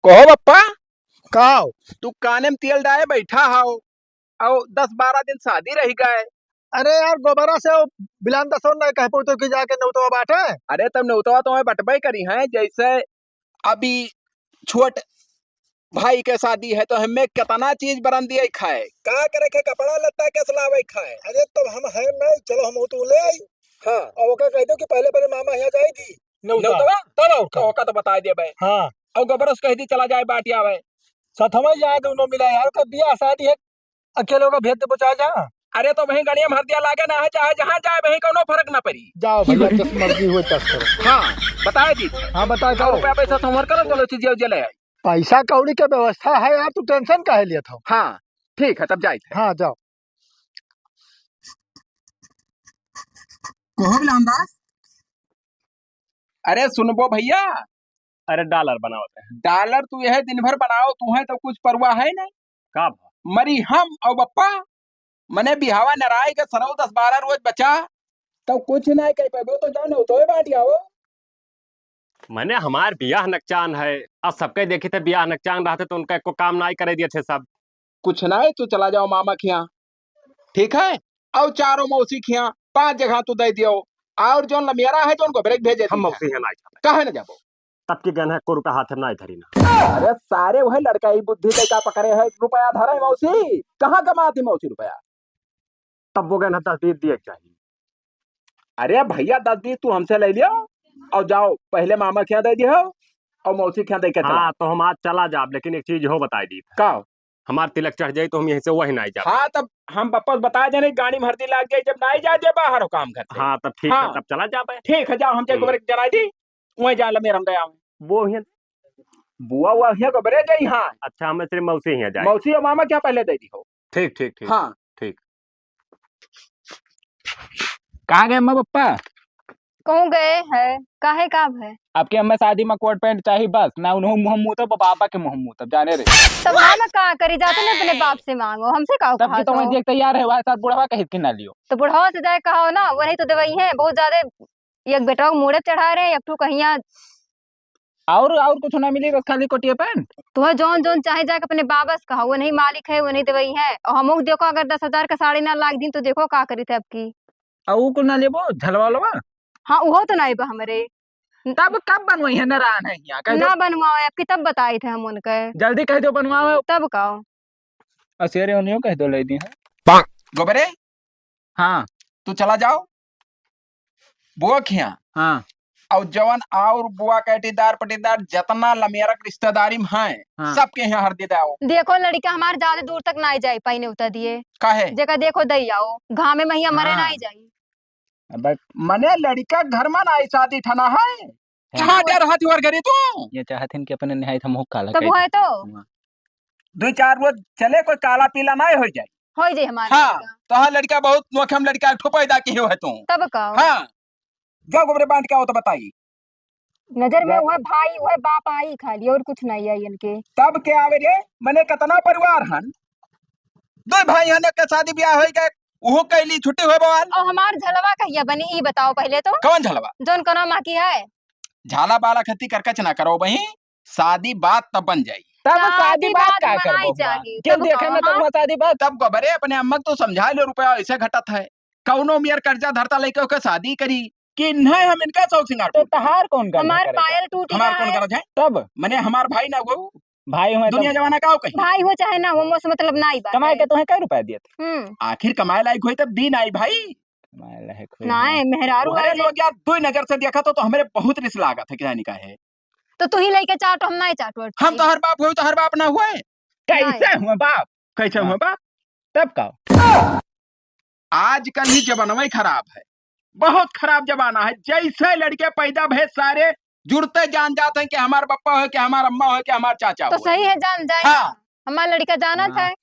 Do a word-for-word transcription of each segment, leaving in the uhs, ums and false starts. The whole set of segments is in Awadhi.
कहो बप्पा, का हो? तू काने में तेल डाए बैठा हौ, अउ दस बारह दिन शादी रहि गए। अरे यार, गोबरा से वो बिलान दसो नहीं कह पाओ तो कि जाके नेउतवा बाटे। अरे तब नेउतवा तो हमें बटबे करी हैं, जैसे अभी छोट भाई के शादी है तो हमें कितना चीज बरन दिए खाए, का करे के कपड़ा लत्ता के सिलावे खाए। अरे तब हम हैं नहीं, चलो हम तो ले आई। हाँ। और ओका कह दो कि पहले पहले मामा यहाँ जाए दी। नेउता। नेउतवा? तब और का? ओका तो बता देबे। हाँ। और गोबरा से कह दी चला जाए बाटी आवे। साथ में जाए दोनों मिला यार, का बियाह शादी है, अकेले का भेज दे बचा जा। अरे तो वहीं गणिया में हरदिया लागे ना है, चाहे जहाँ जाए वहीं कोनो फर्क ना पड़ी। जाओ भैया, जस मर्जी हुए तस करो। हाँ, बताए दी। हाँ, बताए और करो। रुपया पैसा संवर करो, चलो चीज उजे ले आई। पैसा कौड़ी के व्यवस्था है यार, तू tension काहे लिया था? हाँ, ठीक है, तब जाए थे। हाँ, जाओ। कहो बिलान दास। अरे सुनबो भैया। अरे dollar बनावत है। Dollar तू यह दिन भर बनाओ, तू है तो कुछ परवाह है नहीं। का भा? मरी हम और बप्पा, मने बिहावा नराय के सरौ दस बारह रोज बचा, तो कुछ नहीं कह पाबो, तो जाओ नेउतवे बाटी आओ। मने हमार बियाह नकचान है, अब सबके देखी थे बियाह नकचान रहते तो उनका एको काम नाई करे दिए थे सब। कुछ नाई, तू चला जाओ मामा के यहाँ, ठीक है? और चारों मौसी के यहाँ पांच जगह तू दे दियो, और जौन लमियरा है जौन गोबरे के भेजे हम दिया। मौसी यहाँ नाई जाते। काहे न जाबो? तब की गहना एको रुपया हाथ में नाई धरी ना। अरे सारे वही लड़का ही बुद्धि दे का पकड़े है, रुपया धरे मौसी, कहाँ कमाती मौसी रुपया? तब वो गहना दस बीस दिए के चाहिए। अरे भैया, दस बीस तू हमसे ले लियो और जाओ, पहले मामा के यहाँ दे दियो और मौसी के यहाँ दे के चला। हाँ, तो हम आज चला जाब, लेकिन एक चीज हो बताई दी। का? हमार तिलक चढ़ जाई तो हम यहीं से वहीं नाई जाब। हाँ, तब हम वापस बता देने, गाड़ी में हरदी लाग जाई, जब नाई जाए दे बाहर हो काम घर से। हाँ, तब ठीक है, हाँ। तब चला जाब। ठीक है, जाओ, हम जाके हम्म। गोबर जरा दी, वहीं जा लमेर हम दे आओ। वो हियाँ बुआ, वो हियाँ गोबरे जाई, हाँ। अच्छा, हमें सिर्फ मौसी हियाँ जाए। मौसी और मामा क्या पहले दे दी हो? ठीक, ठीक, ठीक। हाँ। ठीक। कहाँ गए अम्मा पप्पा? कहूँ गए है, काहे का भय? आपके अम्मा शादी में कोट पैंट चाही बस, ना उन्हों मुँह मुँह तो बाबा के मुँह मुँह तब जाने रे। तब हम का करी, जाते नहीं अपने बाप से मांगो, हमसे का तब की कहा तो मैं तो? देख तैयार है, वह साथ बुढ़वा कहित के ना लियो। तो बुढ़वा से जाए कहो ना, वो नहीं तो देवई है, बहुत ज्यादा एक बेटवा के मूड़े चढ़ा रहे, एक ठू कहिया। और, और कुछ ना मिली, बस खाली कोटिया पैंट? तुहे जौन जौन चाहे जाके अपने बाबा से कहा, वो नहीं मालिक है, वो नहीं देवई है। और हमहू देखो, अगर दस हजार का साड़ी ना लाग दिन तो देखो का करी थे अब की। आ ऊ कुल ना लेबो, झलवा लवा? हाँ, उहो तो नहीं बा हमरे। तब कब बनवाई है, नारायण है यहाँ, कह दो। ना बनवावे, अब की तब बताई थे हम उनके। जल्दी कह दो बनवावे। तब का? असेरे उन्हें कह दो, ले दी है। गोबरे, हाँ। तू चला जाओ बुआ के यहाँ। हाँ। और जवन और बुआ के अटीदार पटीदार जतना लमियरक रिश्तेदारी में हैं, हाँ। सबके यहाँ हरदी दे आओ। देखो लड़का हमार ज्यादा दूर तक नाई जाई पाई नेवता दिए। काहे? जेका देखो दई आओ, घामे में हिया मरे हाँ। नाई जाई। अबे मने लड़का घर में नाई शादी ठना है। हाँ। छा डर हाथ वर घरे तू। ये चाहत हन कि अपने निहायत हम हुक्का तब लगे। हुआ है तो। हाँ। दुई चार रोज चले, कोई काला पीला नाई हो जाए। हो जाए हमारे हाँ, लड़का। तो हाँ, लड़का बहुत नोखम लड़का एक ठो पैदा किए हुए तू। तब का? हाँ, जाओ गोबरे बांध के आओ तो बताई। नजर में जा। वह भाई, वह बाप आई खाली, और कुछ नहीं आई इनके। तब के आवे रे, मने कितना परिवार हन, दो भाई हन, एक के शादी ब्याह हो गए, उहो कैली छुट्टी हो बवाल। और हमार झलवा कहिया बनी, ई बताओ पहले तो। कौन झलवा? जौन कनो माँ की है। झाला बाला खत्ती करकच ना करो बही, शादी बात तब बन जाई। तब शादी शादी बात बात का मनाई करबो हुआ? जाही, क्यों तब देखा का? ना तब हाँ। हुआ शादी बात? तब गोबरे अपने अम्मा को समझा लो, रुपया ऐसे घटत है, कौनो मेर कर्जा धरता लेके ओके शादी करी कि नहीं, हम इनका सौ सिंगार तो टूट। तहार कौन गरज हमार करे? पायल टूटी हमार कौन है। गरज है? तब? मने हमार भाई ना वो। भाई हुए दुनिया तब। जमाना का हो कहीं? भाई हो चाहे ना हो, मोसे मतलब ना आई बात कमाए है। के तुम्हें कै रुपया दिए थे? हम्म। आखिर कमाए लायक होई तब दिन आई भाई। कमाए लायक होई नाय, ना। मेहरारू घरे आई लोग यार दो नजर से देखा तो, तो हमरे बहुत रिस लागत है कि जानी का है। तो तू ही लइके चाटो, हम नाई चाटो। हम तोहर बाप होई, तोहर बाप ना हुए। कैसे नाई। हुए बाप? कैसे हाँ। हुए बाप? तब का? आजकल ही जमाना ही खराब है, बहुत खराब जमाना है। जैसे लड़के पैदा भए सारे जुड़ते जान जाते हैं कि हमार पप्पा हो, कि हमार अम्मा हो, कि हमार चाचा तो हो। सही है, जान जाए। हाँ। हमार लड़का जानत हाँ। है।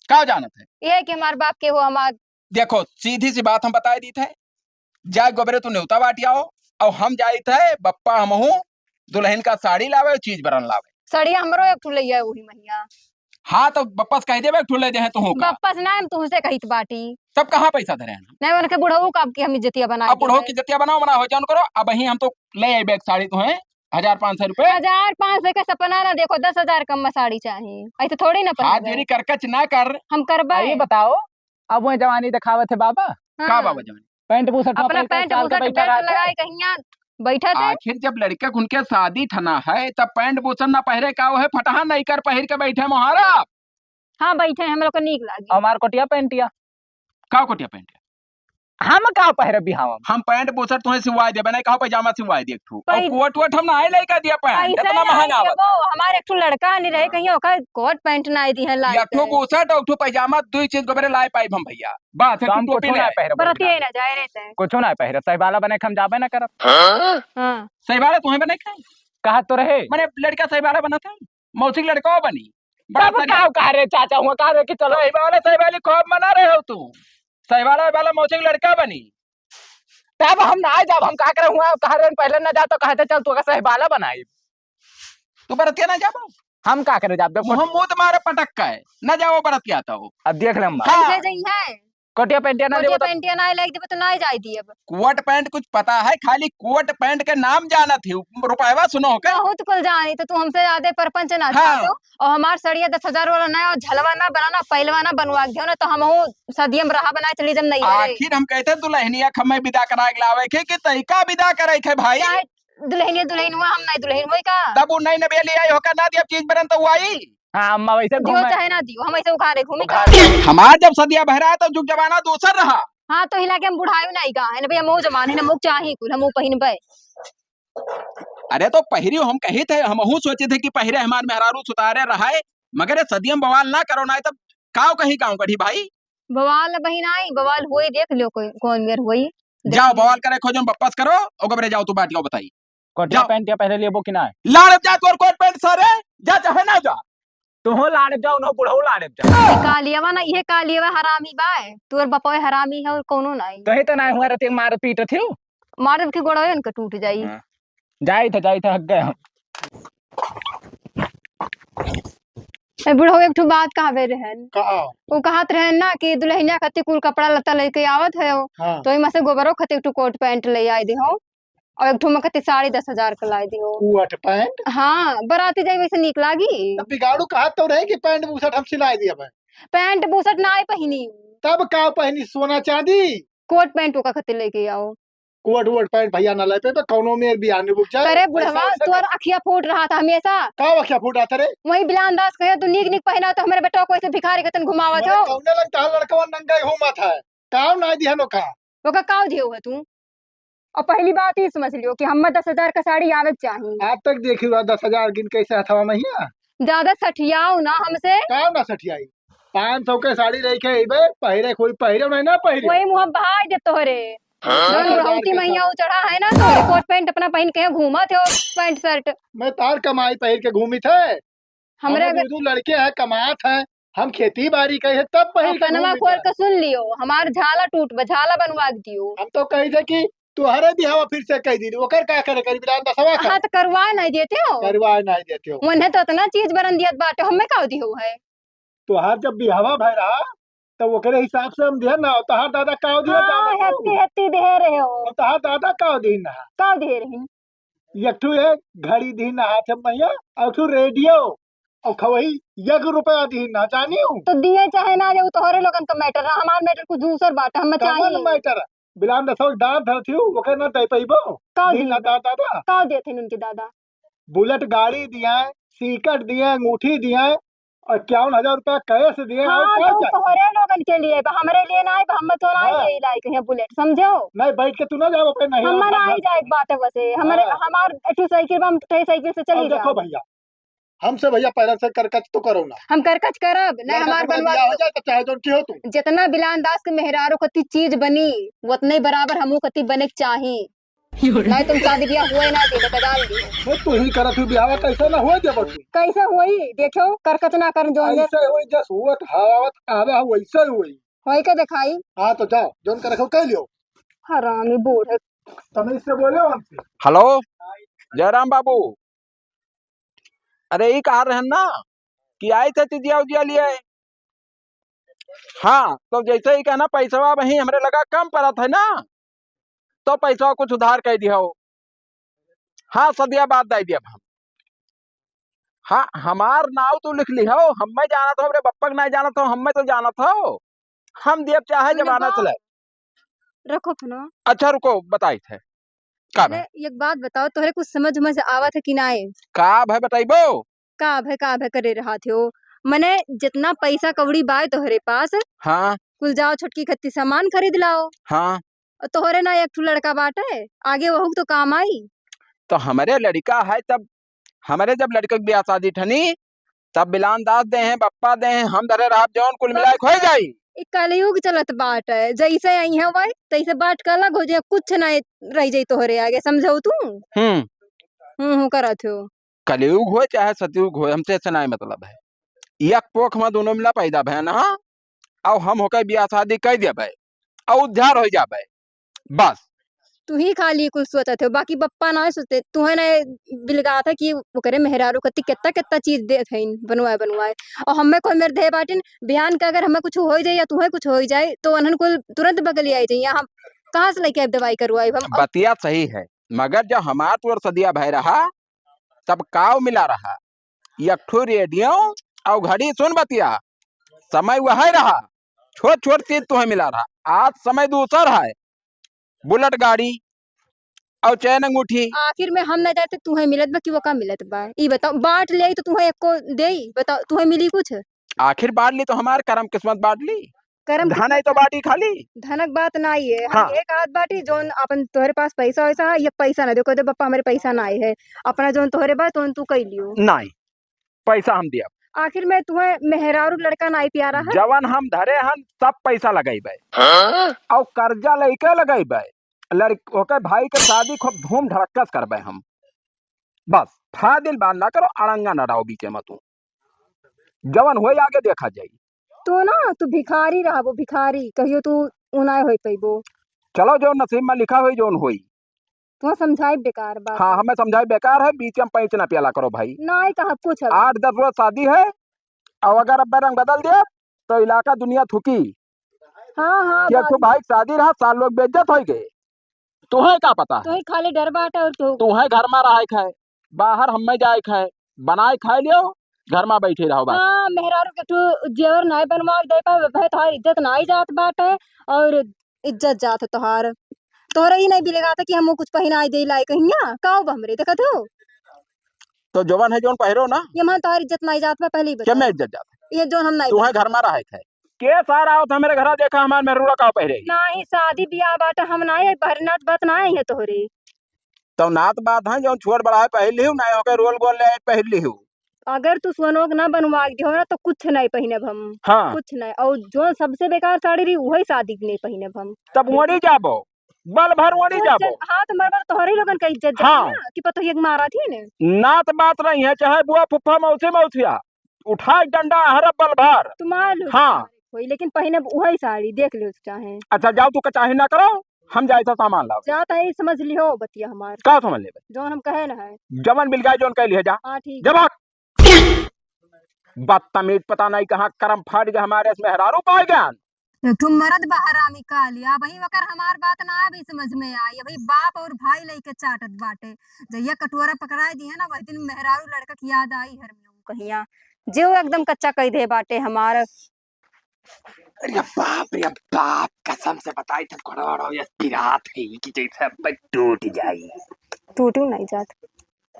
का जानत है? ये है कि हमार बाप के हो, हमार देखो, सीधी सी बात हम बताए दी थे, जाए गोबरे तू न्योता बाटी आओ, और हम जाइत है बप्पा हमहू दुल्हन का साड़ी लावे और चीज बरन लावे। साड़ी हमरो एक ठो ले आए वही महिया। हाँ, तो बप्पा से कह देबे, एक ठो ले दे हैं तुहू का। बप्पा से ना, हम तुहसे कहित बाटी। तब कहाँ पैसा धरे हैं? नहीं, उनके बुढ़ऊ का अब की हम इज्जतिया बनाए अब बुढ़ऊ देबे। की इज्जतिया बनाओ, मना हो जान करो। अब ही हम तो ले आए बैग साड़ी तुहें, हजार पाँच सौ रुपए? हजार पाँच सौ के सपना ना देखो, दस हजार कम में साड़ी चाही। ऐसे थोड़ी ना हाथ पहनबे। मेरी करकच ना कर। हम करबे। आ, ये बताओ, अब वह जवानी दिखावत है बाबा। हाँ। का बाबा जवानी? पैंट बुशर्ट अपना पैंट बुशर्ट बेल्ट लगाए कहिया बैठा थे। आखिर जब लड़के उनके शादी ठना है, तब पैंट बुशर्ट ना पहिरे का, वो है फटहा नहीं कर पहिर के बैठे मोहारा। हाँ, बैठे हैं, हम लोग को नीक लागी। हमार कोटिया पैंटिया। का कोटिया पैंटिया? हम का पहिरे बिहावा में? हम पैंट बुशर्ट तुम्हें सिवाय देबे, नहीं कहो पैजामा सिवाय दे एक ठो। और पैस- कोट वोट हम ना लइका दिया पैंट, पैसा इतना ना महंगा है आवत। वो हमारे एक ठो लड़का नहीं रहे, हाँ। कहीं ओकर कोट पैंट ना दी है लाए एक ठो के। बुशर्ट और एक ठो पैजामा, दो ही चीज गोबरे लाए पाइब हम भैया। बात है, तो हम टोपी कुछ ले ना आए। पहिरे बरतिया ही ना जाए रहते हैं। कुछ ना पहिरे, सही वाला बने के हम जाबे ना करब। हाँ। सही वाला तुम्हें बने के? कहा तो रहे। मैंने लड़का सही वाला बना था, मौसी के लड़का बनी। बड़ा तब सही। का कह रहे चाचा हुआ, कह रहे कि चलो। सही वाला, सही वाली खूब मना रहे हो तू। सही वाला, वाला मौसी के लड़का बनी। तब हम ना जाब, हम का करे हुआ, कह रहे पहले ना जा तो कहते चल तू का सही वाला बनाई। तू बरतिया ना जाबो? हम का करे जाब? देखो। मुँह मुँह तुम्हारे पटक का है, ना जाओ बरतिया तो। अब देख ले हम। हाँ। कैसे जइहे? कोटिया पैंटिया ना कोटिया देबो तो पैंटिया ना लाइक देबो तो ना जाए दियब। कोट पैंट कुछ पता है, खाली कोट पैंट के नाम जानत ही, रुपयवा सुनो के। बहुत कुल जानी, तो तू हमसे ज्यादा परपंच ना हाँ। चाहो। और हमार सड़िया दस हजार वाला ना, और झलवा ना बनाना, पैलवा ना बनवा के दियो ना, तो हमहू सदियम रहा बनाए चली जब नहीं है। आखिर हम कहते दुल्हनिया खम्मे विदा करा के लावे के कि तैका विदा करे के भाई? चाहे दुल्हनिया दुल्हन हुआ, हम नहीं दुल्हन होई का? तब वो नहीं नबे ले आई होकर ना दिया चीज बरन तो वो आई। हाँ, अम्मा वैसे दियो घूमे। चाहे ना दियो, हम ऐसे उखाड़े घूमी का? उखाड़े। हमार जब सदिया बहरा तो जुग जमाना दोसर रहा। हाँ, तो हिला के हम बुढ़ायो नहीं गा, है ना भैया, मऊ जमान है ना, मऊ चाही कुल, हम मऊ पहिनबे। अरे तो पहिरियो हम कही थे, हमहू सोचे थे कि पहिरे हमार मेहरारू सुतारे रहाए, मगर ये सदियम बवाल ना करो ना, तब काव कही गाँव कढ़ी भाई। बवाल बहिन आई, बवाल होई देख लियो कोई, कौन मेर होई। देख जाओ लियो। बवाल करे खोजो, वापस करो, ओकरे जाओ तू बात जाओ बताई। कोटिया जाओ। पैंटिया पहले लेबो कि ना? लाड़ब जा तोर कोट पैंट सारे, जा चाहे ना जा। तुहो लाड़ब जा, उन्हो बुढ़ऊ लाड़ब जा। ये कालियावा ना, ये कालियावा हरामी बा, तोर बपवे हरामी है और कौनो नहीं। तो ही तो ना हुआ रहती मार पीट थी। मार देब कि गोड़वे उनके टूट जाई। हाँ। जाई थे, जाई थे, हक गए हम। ए बुढ़ऊ, एक ठो बात कहबे रहन। का? वो कहत रहन ना कि दुल्हनिया खातिर कुल कपड़ा लत्ता लेके आवत है, हाँ। तो इमा से गोबरो खातिर एक ठो कोट पैंट ले आए दे हो, और एक ठो में खातिर साड़ी दस हजार के लाए दे हो। Coat pant? हाँ, बराती जाए वैसे नीक लागी। तब बिगाड़ू कहत तो रहे कि पैंट बुशर्ट हम सिलाए दिया भाई। पैंट बुशर्ट ना आए पहिनी। तब का पहिनी, सोना चांदी? कोट पैंट ओका खातिर लेके आओ। कोट वोट पैंट भैया ना ले पे, पे कौनो मेर बियाह नहीं रुक जाए। अरे बुढ़वा, ऐसा, ऐसा तोर कर। अखिया फूट रहा था हमेशा। का अखिया फूट रहा था रे? वही बिलान दास कहे, "तू नीक नीक पहिना तो हमरे बेटवा को ऐसे भिखारी के तन घुमावत मने हो।" कौने लग तहार लड़कवा नंगा ही घूमत है? काव ना दिहन ओका? ओका काव दियो है तू? और पहली बात ही समझ लियो कि हमें दस हजार का साड़ी आवे के चाही। आज तक देखी हुआ दस हजार गिन कैसे हथवा में हिया? ज्यादा सठियाओ ना हमसे। काव ना सठियाई? पाँच सौ के साड़ी लेके अइबे, पहिरे कोई पहिरे नहीं ना पहिरे। वही मुँह बहाई दे तोहरे। हाँ। जौन बुढ़ौती मैया वो चढ़ा है ना, तो कोट पैंट अपना पहिन के घूमत हो, पैंट शर्ट। मैं तार कमाई पहिर के घूमित है। हमरे हमरे अगर दू दू लड़के हैं, कमात हैं, हम खेती बाड़ी कहे हैं, तब पहिर के अपनवा घूमित खोल है। के सुन लियो, हमार झाला टूट बा, झाला बनवा के दियो। हम तो कही थे कि तुहरे बिहावा फिर से कह दी, ओकर का करे करी बिलान दसवा का? हाँ, तो करवा नहीं देते हो। करवा नहीं देते हो। उन्हें तो इतना चीज बरन दियत बाटे, हमें का दियो है? तोहार जब बिहावा भय रहा, तब ओकरे हिसाब से हम दिहन ना, तोहार दादा काव दिया हाँ, जानत हो। हेत्ती, हेत्ती दे रहे हो। और तोहार दादा काव दिहन ना। काव दे रही? एक ठो ये घड़ी दिहन ना हाथ में भैया, और ठो रेडियो, और खवही एक रुपया दिहन ना, जानी हूँ। तो दिए चाहे ना, वो तोहरे लोगन का मैटर है, हमार मैटर कुछ दूसर बात है, हमें कौन चाहिए। मैटर? बिलान दसवा दांत धरती हूँ, ओके ना दे पाइबो। काव दिहन ना दिहन? दादा, दादा। काव देते हैं उनके दादा? बुलेट गाड़ी दिया, सिकट दिया, अंगूठी दिया, और इक्यावन हजार रुपया कैश दिया, और हाँ, का तो चाहिए? तोहरे लोगन के लिए बा, हमरे लिए ना आए बा, हम तो ना हाँ। आए लायक है बुलेट, समझो? नहीं, बैठ के तू ना जाओ अपने, नहीं, हम ना आई जाए बाटे बसे, हमरे, हाँ। हमार एक ठो साइकिल बा, हम ठे साइकिल से चली अब देखो जाओ। भैया, हमसे भैया पहले से करकच तो करो ना। हम करकच करब, नहीं लड़का हमार के बनवा बियाह हो जाए तो चाहे जौन की हो तू। जितना बिलान दास के मेहरारू कती चीज बनी, उतने बराबर हमू कती बने के चाही। नहीं तुम शादी ब्याह हुए ना दे, बता डाल दी। मैं तू ही करत हुई ब्याह कैसे ना हुए देबो तू? कैसे हुई? देखो, करकच ना कर जौन दे। ऐसे हुई, जस हुआ तो हवावत आवे है, वैसे हुई। होई के दिखाई। हाँ, तो जाओ, जौन करे हो, कह लियो। हरामी बूढ़े। तमीज से बोले हमसे। हेलो, जयराम बाबू, अरे, ई कहा रहन ना कि आई थे तिजिया उजिया लिए। हाँ, तो जैसे ही कहना, पैसवा वहीं हमरे लगा कम पड़त है ना, तो पैसवा कुछ उधार कह दिहो। हाँ, सदिया बाद दइ दियब हम। हाँ, हमार नाव तू लिख लिहो, हम्मे जानत हो, हमरे बप्पा के नाई जानत हो, हम्मे तो जानत हो। हम दियब चाहे सुन जमाना बा। चले। रखो फोनवा। अच्छा रुको, बताइत है। का अरे, भय? एक बात बताओ, तोहरे कुछ समझ उमझ आवत है कि नाई? का भय बताइबो? का भय, का भय करे रहत हो? मने जितना पैसा कौड़ी बाय तोहरे पास, हाँ। कुल जाओ छोटकी खत्ती सामान खरीद लाओ। हाँ। और तोहरे ना एक ठो लड़का बाटे, आगे वहू के तो काम आई। तो हमरे लड़का है, तब हमरे जब लड़के के बियाह शादी ठनी, तब बिलान दास दे हैं, बप्पा दे हैं, हम धरे रहब, जौन कुल मिलाए के होइ जाई। ई कलयुग चलत बाटे, जैसे आई है वही, तैसे बाट के अलग हो जाए, कुछ नहीं रह जाई तोहरे आगे, समझो तू? हम्म। हम्म, हम्म, करत हो। कलयुग होय चाहे सतयुग होय, हमसे ऐसे नाय मतलब है। एक कोख में दोनों मिला पैदा भयन, हाँ? अउ हम होके बियाह शादी कइ देबे, अउ उद्धार होइ जाबे, बस। तू ही खाली कुछ सोचत हो, बाकी बप्पा नाय सोचते। तुहे नाय बिलगात है कि ओकरे मेहरारू कत्ती केत्ता केत्ता चीज देत हइन बनवाए बनवाए, अउ हमें कोई मेर दे बाटिन, बिहान के अगर हमें कुछ होइ जाए या तुहे कुछ होइ जाए, तो उन्हन कुल तुरंत बगलियाइ जाइए। हम कहाँ से लइके अब दवाई करवाई हम? बतिया सही है, मगर जब हमार तोर सदिया भय रहा, तब काव मिला रहा, एक ठो रेडियो अउ घड़ी। सुन बतिया, समय वह रहा, छोट छोट चीज तुहे मिला रहा। आज समय दूसर है, बुलेट गाड़ी अउ चैन अंगूठी। आखिर में हम ना जाते, तुहे मिलत बा कि वो का मिलत बा? ई बताओ, बांट ले तो तुहे एको देई? बताओ, तुहे मिली कुछ? आखिर बांट ली तो हमार करम किस्मत बांट ली। करम धन है तो बांटी खाली। धनक बात नाई है, हम हाँ। एक आध बाटी जौन अपन तोहरे पास पैसा वैसा है, ये पैसा ना दे, कह दे, "बप्पा, हमरे पैसा नाई है, अपना जौन तोहरे बा, तौन तू कइ लियो।" नाई, पैसा हम दिया। आखिर में तुहे मेहरारू लड़का नाई प्यारा है? जवन हम धरे हन, सब पैसा लगइबे। हाँ? अउ कर्जा लइके लगइबे। लड़क-, ओके भाई के शादी खूब धूम धड़क्का से करबे हम। बस, फादिल बात ना करो, अड़ंगा ना डाओ बीचे में तू। जवन होई आगे देखा जाई। तू ना, तू भिखारी रहबो, भिखारी, कहियो तू उ नाय होई पइबो। चलो, जो नसीब में लिखा होई, जौन होई। तू समझाई बेकार बात हाँ, है। हमें समझाई बेकार है, बीच में पैंच ना प्याला करो भाई। नाय कहब कुछ अब। आठ दस रोज शादी है, अब अगर अब रंग बदल दिया, तो इलाका दुनिया थुकी। हाँ, हाँ, कि एक ठो बात भाई के शादी रहा, सार लोग बेइज्जत होइ गए। तुहे का पता है? तुहे खाली डर बाटे और तू तुहे घर में रहे खाए, बाहर हमें जाए खाए, बनाए खाए लियो, घर में बैठे रहो बस। हाँ, मेहरारू के तू जेवर नाई बनवा के दे पावे, भाई तोहार इज्जत नाई जात बाटे और इज्जत जात है तोहार। तोहरा ई नाई बिलेगा था कि हम कुछ पहिनाई दे लाई कहिया, का हो हमरे देखत हो? तो जवन है जौन पहिरो ना। ये मान तोहार इज्जत नाई जात बा, पहले ही बता। केमे इज्जत जात? ये जौन हम नाई तुहे बनवा। घर में रहे खाए। के सार आवत हमरे घरा देखा हमार मेहरुआ का पहिरे? नाही, शादी बियाह बाटे, हम नाही आई, बहरी नात बात नाही है तोहरे। तो नात बात है, जौन छोट बड़ा है पहिर लिहू, नाही होके रोल गोल ले आई पहिर लिहू। अगर तू सोनो के ना बनवा के दिहो ना, तो कुछ नाही पहिनब हम। हाँ। कुछ नाही। और जौन सबसे बेकार साड़ी रही, उहे शादी के नाही पहिनब हम। तब वड़ी जाबो, बल भर वड़ी तू जाबो। इज्जत, हाँ, तो मरबा तोहरे लोगन का इज्जत जाई हाँ। ना, कि पतोहिया के मारा थी ने। नात बात नहीं है, चाहे बुआ फुफ्फा मौसी मौसिया, उठा के डंडा हरब बल भर। तू मार लो हाँ। कोई, लेकिन पहिने उहे साड़ी देख लो चाहे। अच्छा, जाओ, तू कचाही ना करो, हम जाए तो सामान लाओ। जात है, समझ लिहो बतिया हमार। का समझ लेबे? जौन हम कहे ना है। जवन मिल जाए, जौन कह लिहे जा। हाँ, ठीक। जब बदतमीज, पता नहीं कहाँ करम फाट गया हमारे, इसमें मेहरारू पाए गया। एक ठो मरद बा हरामी काली, अबही ओकर हमार बात ना अभी समझ में आई। अबही बाप और भाई लइके चाटत बाटे। जहिया कटोरा पकड़ाई दिहे ना, वही दिन मेहरारू लड़का की याद आई हर में कहिया। जेऊ एकदम कच्चा कइ दे बाटे हमार। अरे बाप रे बाप, कसम से बताई तो घोड़वा ये पिरात है कि जैसे अब टूट जाई। टूटू नहीं जात।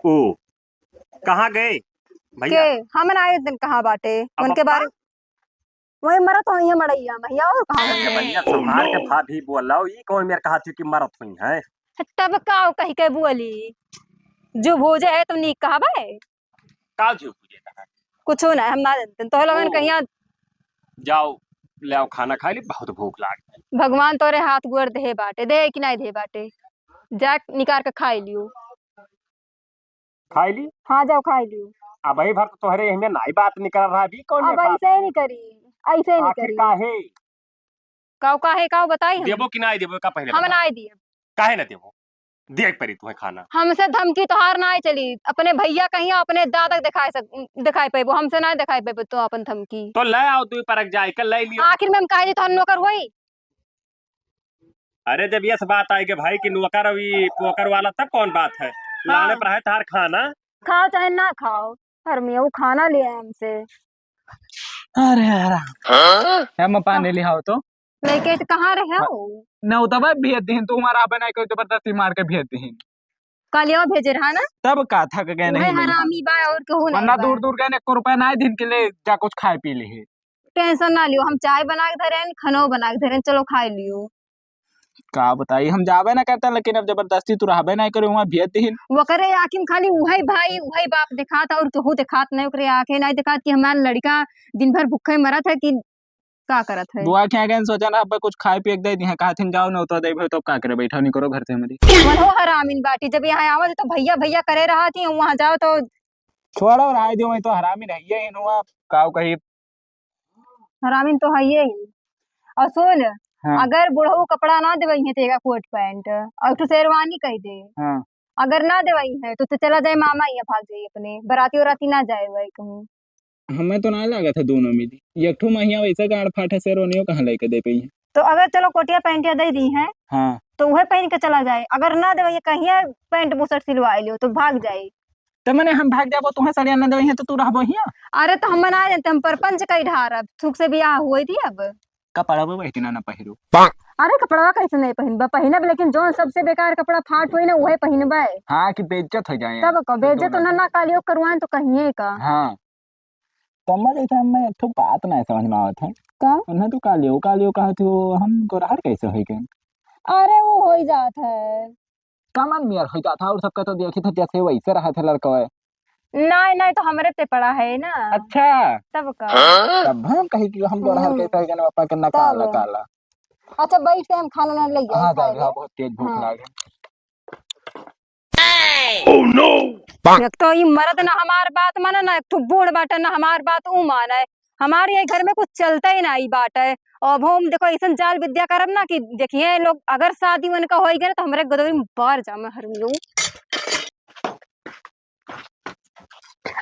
ओ, कहाँ गए भैया? के? हम ना आए दिन कहाँ बाटे? अब उनके पप्पा? बारे वही मरत हो, ये मड़ैया, भैया और कहाँ अरे होंगे? भैया, संभाल के भाभी बोलाओ, ई कौन मेरे कहा थी कि मरत हुई है? तब का कही के बोली? जो भोजे है तो नीक कहाबे? का जो भोजे कहा? कुछ ना, हम ना जानते। तो लोगन ओ। कहिया जाओ, ले आओ खाना खाई ली, बहुत भूख लाग गई। भगवान तोरे हाथ गोड़ दे बाटे, दे कि नहीं दे बाटे? जा निकाल के खाई लियो। खाई ली? हाँ, जाओ खाई लियो। अब यही भर तो तोहरे यही में नाई बात निकल रहा, अभी कौन अब है बात? ऐसे ही नहीं करी, ऐसे ही नहीं आखिर करी। काहे? काऊ काहे, काऊ बताई हम? देबो कि नाई देबो, का पहले हम बताओ। नाई दिए। काहे ना देबो? दिए के परी तुम्हें खाना। हमसे धमकी तोहार नाई चली, अपने भैया कहिया अपने दादा के दिखाए सक-, दिखाए पेबो, हमसे नाई दिखाए पेबो तो अपन धमकी। तो ले आओ, दुई परक जाए के ले लियो। आखिर में हम काहे जी तोहार नौकर होई? अरे, जब यस बात आई के भाई कि नौकर अभी पोकर वाला, तब कौन बात है? लाने पर है तार खाना। खाओ चाहे ना खाओ, हरमिया वो खाना ले आए हमसे। अरे हराम। हाँ? है, मैं पानी ले आओ तो। लेके तो कहाँ रहे हो? न उतबा भेज दिहिन, तू हमारा आपन आके जबरदस्ती मार के भेज दिहिन। कालियो भेजे रहा ना? तब का, थक गए वही नहीं भैया। हरामी बा और कहू नहीं वरना बा। दूर दूर गए, एको रुपया ना दिन के ले जा कुछ खाए पी ले। टेंशन ना लियो, हम चाय बना के धरे हैं, खानो बना के धरे हैं, चलो खाए लियो। का बताई, हम जाबे ना करता, लेकिन अब जबरदस्ती तू रहबे ना करे, वहाँ भेज दिहिन। ओकरे आँखी में खाली उहई भाई, उहई बाप देखात, और केहू देखात नहीं, ओकरे आँखें नहीं देखात कि हमार लड़का दिन भर भूखे मरत है कि का करत है। बुआ के आगे सोचा ना, अब कुछ खाए पिए के दे दिहे, कहा थिन जाओ ना, तो दे भाई, तो का करे, बैठा नहीं करो घर से हमारी। मन हो हरामिन बाटी, जब यहाँ आवत तो भैया भैया करे रहा थी, वहाँ जाओ तो छोड़ो, रहा दियो, मैं तो हरामी रहिए इन हुआ, काऊ कही। हरामिन तो है ही। और सुन, हाँ। अगर बुढ़ऊ कपड़ा ना देवई है तेगा कोट पैंट और एक ठो शेरवानी कह दे, हाँ। अगर ना देवई है तो, तो चला जाए मामा यहाँ, भाग जाए अपने, बराती उराती ना जाए भाई कहूँ। हमें तो ना लागत है दोनों में दी। एक ठो महिया वैसे गांड फाटे शेरवानियों कहाँ लेके दे पई है। तो अगर चलो कोटिया पैंटिया दे दी है, हाँ। तो वह पहन के चला जाए, अगर ना देवई है कहिए पैंट बुशर्ट सिलवा लियो तो भाग जाए। त मने हम भाग जाबो, तुहें सड़िया न देवई है, तो तू रहबो हियां? अरे, तो हम मना जानते, हम परपंच कई ढारब, सुख से बियाह हुए थी अब। कपड़ा वो वही दिना ना पहिरो। अरे, कपड़वा कैसे नहीं पहिनबा? पहिनब, लेकिन जौन सबसे बेकार कपड़ा फाट होई ना, उहे पहिनबे। हाँ, कि बेइज्जत हो जाए। तब का, बेइज्जत तो ना, ना कालियो करवाएं तो कहिए का। हाँ। कमर जैसे हमें एक ठो बात ना समझ में आवत है। का? उन्हें तो कालियो, कालियो कहा थी, वो हम गोरहर कैसे होई गए? अरे, वो हो ही जात है। कमन मियर हो जात है, और सबका तो देखी थे जैसे वैसे रहा थे लड़का है। नहीं, नहीं, तो हमरे ते पड़ा है ना। अच्छा। तब का? हाँ? तब हम कही कि हम गोरहर हम्म। कैसे है, पापा के ना तब। काला, काला। अच्छा, बैठ के हम खाना ना ले हाँ, जाओ, जाओ, बहुत तेज भूख हाँ। लागे। Oh no! एक तो ई मरद ना हमार बात माने, ना एक ठो बूढ़ बाटे, ना हमार बात ऊ माने। हमार ये घर में कुछ चलता ही ना ई बाटे। अब हम देखो ऐसन जाल विद्या करब ना कि देखिए लोग, अगर शादी उनका होई गए तो हमरे गोदरी में बार जामे हर लोग।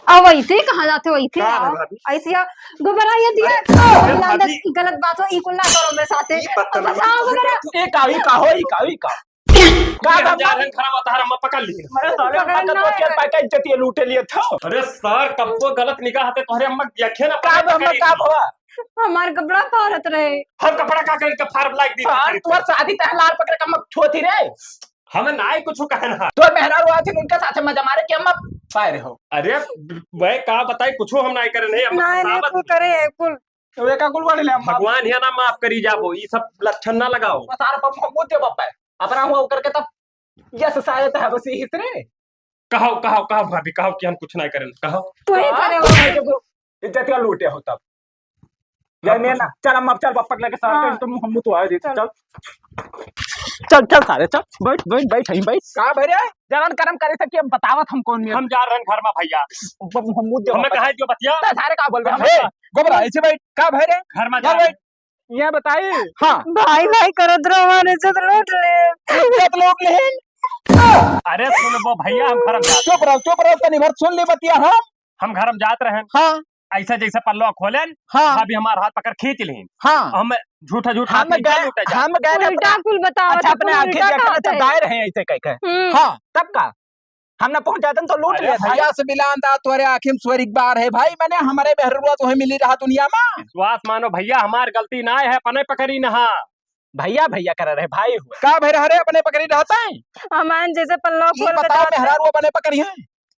अब ऐसे ही कहाँ जाते हो, ऐसे का आओ। भाभी? ऐसे आओ, गोबरा ये दिया। अरे, अरे, नांदा भाभी। गलत बात हो, ई कुल ना करो मेरे साथे। ई बदतमीजी। बताओ वगैरह। ए, का, ई का हो, ई का, ई का? का ये हम बात जा बा? रहे हैं, खराब आता है, हम पकड़ लिए। अरे, साले, पकड़ पकड़ ना तो है। चल, पकड़ इज्जतिया लूटे लिए था। अरे, सर, कब वो गलत निगाह आते, तोहरे अम्मा देखे ना, का पकड़ बा, पकड़ का ली। बा? हमार कपड़ा फाड़त रहे। हम कपड़ा का करें, इनका फाड़ लाइक दी। सर, तुम्हार शादी तहलार पकड़ के हम छोती रे। हमें नाई कुछ कहना। तो मेहरारू आथिन उनके साथ मजा मारे कि हम अब पाए रहो। अरे, वह का बताई, कुछ हम नाई करे नहीं, हम नाई, नाई, बतावत तू नहीं। करे है कुल। तो वे का कुल वाले ले हम भगवान हिया ना माफ करी जाबो, ई सब लक्षण ना लगाओ। वो सारा बम हम मुद्दे बप्पा है। अपना हुआ करके तब यस शायद है बस यही रे। कहो, कहो, कहो भाभी, कहो कि हम कुछ नाई करें, कहो। तू ही करे हो। इज्जतिया लूटे हो तब। या अब मैं कुछ ना, चल हम अब चल बप्पा के लेके साथ हाँ। चल, तुम हम तो आए रे, चल। चल। चल, चल सारे, चल, बैठ, बैठ, बैठ, यहीं बैठ। का भरे? जवन करम करे सकी, हम बतावत हम कौन में। हम जा रहे हैं घर में भैया। हम मुद्दे हमें बप्पा कहा जो बतिया। तो सारे का बोल रहे हम? ए, गोबरा, ऐसे बैठ, का भरे? घर में जा रहे हैं। ये बताई। हाँ। भाई, भाई करत रहो, हमारे इज्जत लूट ले। इज्जत लूट ले। अरे सुन वो भैया, हम घर में जात चुप रहो, चुप रहो, तनी भर सुन ले बतिया हम। हम घर में जात रहे। हाँ। ऐसा जैसे पल्लवा खोलेन, हाँ। भाभी हमार हाथ पकड़ खींच लेन। हाँ। हम झूठा, झूठा हम आदमी गए, क्या लूटा जाए? हम गए उल्टा अपना, कुल बतावत अच्छा, है, अपने कुल आँखें उल्टा देख रहे, कहत है। चबाए रहे ऐसे कह के। हम्म। हाँ, तब का? हम ना पहुँच जातन तो लूट अरे लेत। भैया से बिलान दा, तोरे आँखी में स्वर एक बार है भाई, मने हमरे मेहरुआ तोहे मिली रहा दुनिया में। विश्वास मानो भैया, हमार गलती ना है, अपने पकड़ी नहा। भैया, भैया करे रहे, भाई हुए। का भैया रे, अपने पकड़ी रहता है? हमान जैसे पल्लवा ई खोल के बताओ, जात है। मेहरारू अपने पकड़ी है?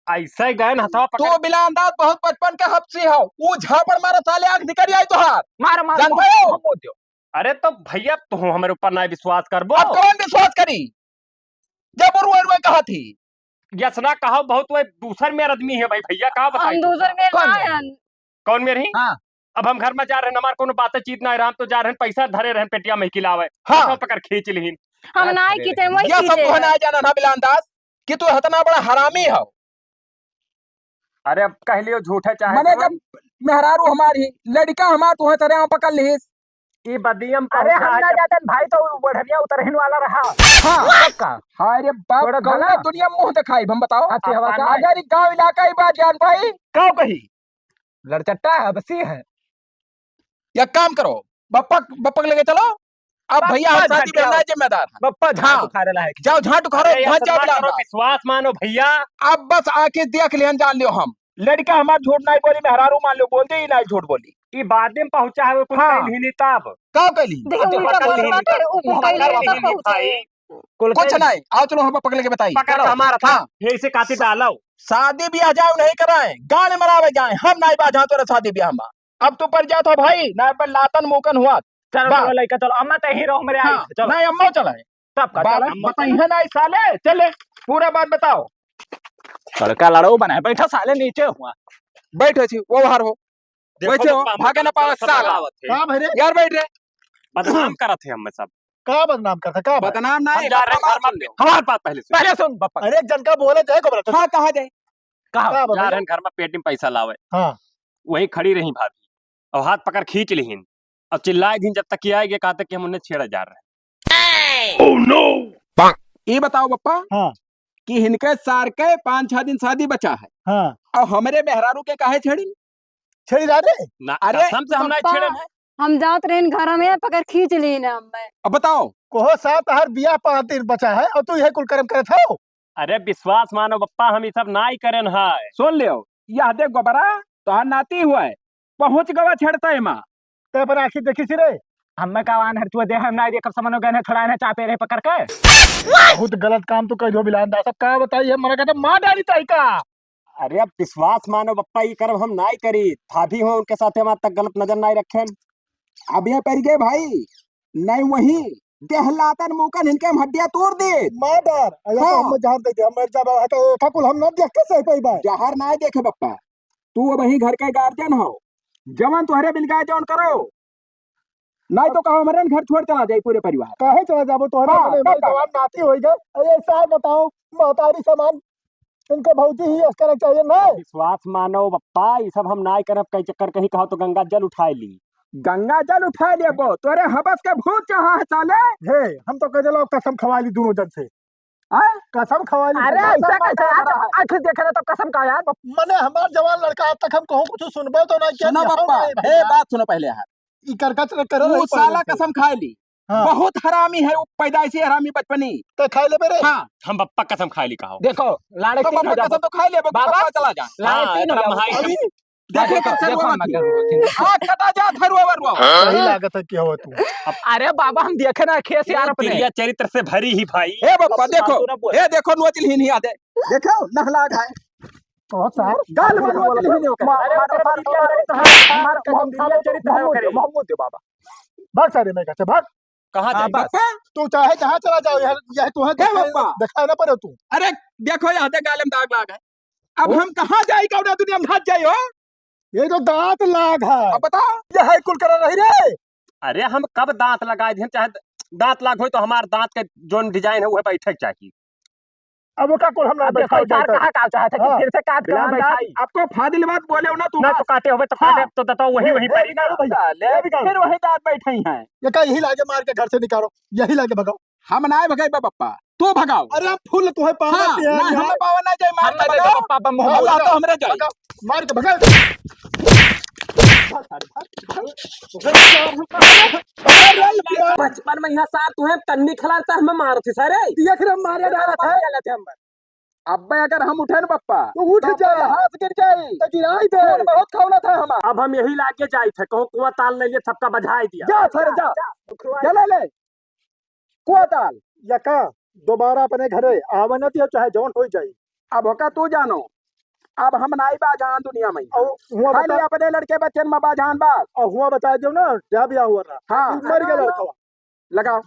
ऐसे गए न हथवा पकड़। तू बिलान दा बहुत बचपन के हफ्सी हो, वो झापड़ मारा साले आँख निकल आई तोहार। मारो, मारो, जानते हो? बहुत, बहुत दो। अरे तो भैया, तू हमरे ऊपर ना विश्वास करबो? अब कौन विश्वास करी? जब वो रोए रोए कहा थी। यस ना कहो, बहुत वो दूसर मेर आदमी है भाई, भैया का बताई हम तू? दूसर मेर कौन ना मेर? हन। कौन मेर ही? हाँ। अब हम घर में जा रहे हैं, हमार कोनो बातचीत ना रहा, हम तो जा रहे हैं, पैसा धरे रहे हैं पेटिया में किलावे। हाँ। तो पकड़ खींच लिहिन। हम ना ही खींचे, वही ये सब खींचे तो है। ना जाना ना बिलान दास कि तू इतना बड़ा हरामी हो। अरे अब कह लियो झूठे चाहे मने जवन। जब मेहरारू हमारी, लड़का हमार, तू है तेरे यहाँ पकड़ लिहिस। ई बदियम अरे पहुंचा हम ना है। जातन भाई, तो बढ़िया उतरहिन वाला रहा। हाँ, पक्का। हाय रे बाप, थोड़ा कौन भला। दुनिया में मुंह दिखाई, हम बताओ। अच्छी हवा से। अगर ई गांव इलाका ई बात जान पाई, का कही? लड़चट्टा है, बसी है। या काम करो, बप्पक, बप्पक लेके चलो। अब बप्पा भैया हम शादी झटिया। में ना जिम्मेदार हैं। बप्पा झाट हाँ। उखाड़े ला है। जाओ झाट उखाड़ो, अरे यार, वहाँ जाओ सतना बुलाओ। करो, विश्वास मानो भैया। अब बस आँखी देख लिहन, जान लियो हम। लड़का हमार झूठ नाहीं बोली, मेहरारू मान लियो, बोल दे, ई नाहीं झूठ बोली। ई बाद में पहुँचा है, वो कुछ हाँ। कइल ही नहीं तब। का कइली? देखो, देखो, उल्टा पकड़ बोल लिहन रहा है, तब। ऊपर पकड़ कइल लिहन पहुँचे। भाई। कुल कुछ कइल। नाहीं, आओ चलो हम पकड़ लेके बताई। पकड़ करो। हमारा था। हाँ। फिर इसे काटी डालो। शादी ब्याह जाओ नहीं कराए, गाने मरावे जाए, हम नाहीं बाझा तोरे शादी ब्याह में। अब तू पर जात हो भाई, ना पर लातन मुकन हुआ। चलो, बा- चलो, लइका, चलो, अम्मा तहीं रहो, हमरे आई, हाँ, चलो। नहीं, अम्मा चलाए। तब का, बात चलो। बताइए ना, साले, चले, पूरा बात बताओ। लड़का लड़ो बनाए, बैठो साले नीचे हुआ। बैठो छी, वो बाहर हो। देखो बैठो, बप्पा, हम भागे ना पावे सब साला। बतावत है। का भाई रे? यार बैठ रे। बदनाम करत है हमें सब। का बदनाम करत है, का भाई? बदनाम ना, हम जा रहे हैं घर में, हमार बात पहले सुन। पहले सुन, बप्पा। अरे, एक जन का बोले जाए को बोला, हाँ, कहाँ जाए? कहाँ? का जा बताइए? रहे हैं घर में पेटी में पैसा लावे। हाँ। वहीं खड़ी रही भाभी। और हाथ पकड़ खींच लिहिन। और चिल्लाए दिन जब तक कि आएगे, कहा तक कि हम उन्हें छेड़ा जा रहे हैं। Oh no! ये बताओ बप्पा हाँ। कि इनके सार के पाँच छह दिन शादी बचा है। हाँ। और हमरे मेहरारू के काहे छेड़िन? छेड़ी जा रे? ना, अरे, कसम से हम नहीं बप्पा, छेड़न है। हम जात रहेन घर में, पकड़ खींच लीन हमें। अब बताओ। कोहो साथ हर बियाह पाँच दिन बचा है और तू यह कुल कर्म करत हो? अरे विश्वास मानो बप्पा, हम ई सब नाई करेन है। सुन लियो, यह देख गोबरा, तोहार नाती हुआ है, पहुँच गवा छेड़ता है माँ। ते पर आँखी देखी सी रे। हमें का वान हर चुआ दे, हम नाई देखब समनो गए हैं, छोड़ा है चापे रहे पकड़ के। बहुत गलत काम तू कह दो बिलान दास, अब का बताई है, मरा कहता मार डाली ताई का। अरे अब विश्वास मानो बप्पा, ई करब हम नाई करी। भाभी हो उनके साथे हम आज तक गलत नजर नाई रखेन। अब ये पड़ गए भाई, नहीं वही देहलातन मुकन इनके हम हड्डियां तोड़ दे। मार डार, अरे हाँ। तो हम जहर दे दे, हम मर जाबे, हटा, एका कुल हम ना देख के सह पाई बा। जहर नाई देखे बप्पा, तू अब वही घर के गार्जियन हो, जवन तुहरे बिन गाए जवन करो, नाई तो कहो हमरे घर छोड़ चला जाए पूरे परिवार। काहे चला जाबो तोहरे हाँ, अपने तब भाई का? जवान नाती होई गए। अरे साहब बताओ, महतारी समान इनके भौजी ही ऐस करे चाहिए ना। विश्वास मानो बप्पा, ई सब हम नाई करब, कई चक्कर कहीं कहो तो गंगा जल उठाए ली। गंगा जल उठाए लेबो, तोरे हबस के भूत चढ़ा है साले। हे, हम तो कह देलो कसम खवा ली दोनों जन से। हाँ? कसम खवा ली, अरे, कसम ऐसा खवा कैसे ली। यार? आँख देख रहे तो कसम का यार? मने हमार जवान लड़का आज तक हम कहूँ कुछ सुनबे तो नहीं किया, सुनो नहीं बप्पा, नहीं हे भैया। बात सुनो पहले यार। ई करकच न करे तू नहीं साला पहले से। कसम खाए ली। हाँ। बहुत हरामी है वो, पैदाइशी हरामी बचपनी। तो खाए लेबे रे। हाँ। हम बप्पा कसम खाए ली कहो। देखो, लाड़े तो तीन हो बप्पा जाओ। कसम तो खाए लेबे, बाबा, बप्पा चला जा। लाड़े हाँ, तीन हो एकदम जाओ। हाई। अभी देखे देखो, के देखो, थरुआ देखो, मत। देखो। हाँ, कटा जा थरुआ वरुआ। सही लागत है कि हो तू। अरे बाबा, हम देखे ना खेस यार अपने। तिरिया चरित्र से भरी ही भाई। ए बप्पा, देखो। फालतू ना बोल। ए देखो, नोच लिहिन ही आदे। देखो, नहला खाए। ओ सर। गाल में नोच लिहिन ओकर। अरे, ओकर तिरिया चरित्र है, हमार कसम तिरिया चरित्र है ओकरे। मोहम्मद दे बाबा। भाग सारे मैं कहते, भाग। कहाँ हाँ, जाए? बस। बप्पा। तू चाहे जहाँ चला जाओ, यह, यह तुम्हें ए दिखाई, बप्पा। दिखाई ना पड़े तू। अरे, देखो, यहाँ दे गाल में दाग लाग है। अब ओ। हम कहाँ जाई, कौना दुनिया में भाग जाई हो? ये तो दांत लाग है। अब बताओ। ये है कुल करा रही रे। अरे हम कब दांत लगाए दिहन, चाहे दांत लाग होई तो हमार दांत के जोन design है उहे बैठे के चाही। अब ओका कुल हम ना अब देखो बैठाओ यार, चाहते। कहाँ का चाहते कि हाँ। फिर से काट के बिलान बैठाई। दांत, अब तो फाजिल बात बोले हो ना तू ना बस। तो काटे होबे तो हाँ। काटे, तो दतो वही, ए, वही ए, परी ना। बिलान भैया, ए, बिलान। फिर वही दांत बैठे ही हैं। ये का यही लागे मार के घर से निकालो, यही लागे भगाओ। हम नाय भगाई बा बप्पा, तू भगाओ। अरे हम फुल तोहे पावर हाँ, दिया ना, यार। हमें पावर ना जाए, मार हम के ना भगाओ। बप्पा, बप्पा, मुंह अल्लाह बोलो। तो हमरे जाए। भगाओ, मार के भगाओ। बचपन में यहाँ साथ तुहे तन्नी खिलाता, हमें मारत ही सारे। ये फिर हम मारे डालत है। अब्बे अगर हम उठे न बप्पा, तो उठ तो जाए। हाथ गिर जाए। तो गिराई दे। खून बहुत खौलत है हमार। अब हम यही लागे जाइत है, कहूँ कुआं ताल ले लिए, सबका बझाई दिया। जा सर, जा। जा। चले ले। कुआं ताल। या का? दोबारा अपने घरे आवे न दियो, चाहे जौन होई जाई। अब होका तू जानो, अब हम नाई बाझान दुनिया में। औ हुआं खाली बता अपने लड़के बच्चन में बाझान बा। औ हुआं बता दो ना, जा बियाह हुआ रहा। हाँ। मर गया लड़का। लगाओ।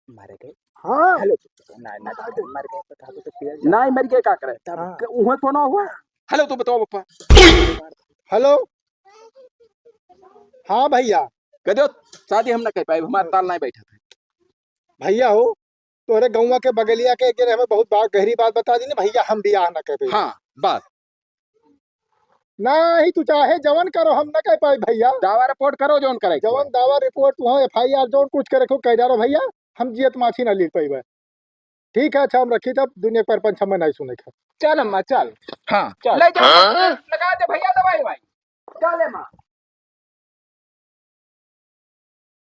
मर गए? हाँ। हेलो। ना, ना, मर गए तो था, तो पिया जा। ना, मर गए का करे? तब हाँ। के उहे कोनो हुआ? हेलो, तू बताओ बप्पा। हेलो। हाँ भैया। कह दो, शादी हम ना कर पाए, हमारा ताल नहीं बैठा था। भैया हो, तोरे गौवा के बगलिया के एक जने हमें बहुत बात, गहरी बात बता दी ना भैया, हम बियाह ना कर पाए। हाँ, बस। नाही, तू चाहे जवन करो, हम न कह पाई भैया। दावा रिपोर्ट करो, जौन करे के जवन होई। दावा रिपोर्ट, वहाँ एफ आई आर जौन कुछ करे को कह डालो भैया, हम जियत माछी न लील पाइबे। ठीक है, अच्छा, हम रखी तब, दुनिया के परपंच हमें नहीं सुने के। चल अम्मा, चल। हाँ, चल। ले जा, हाँ? लगा दे भैया दवाई वाई। चल अम्मा।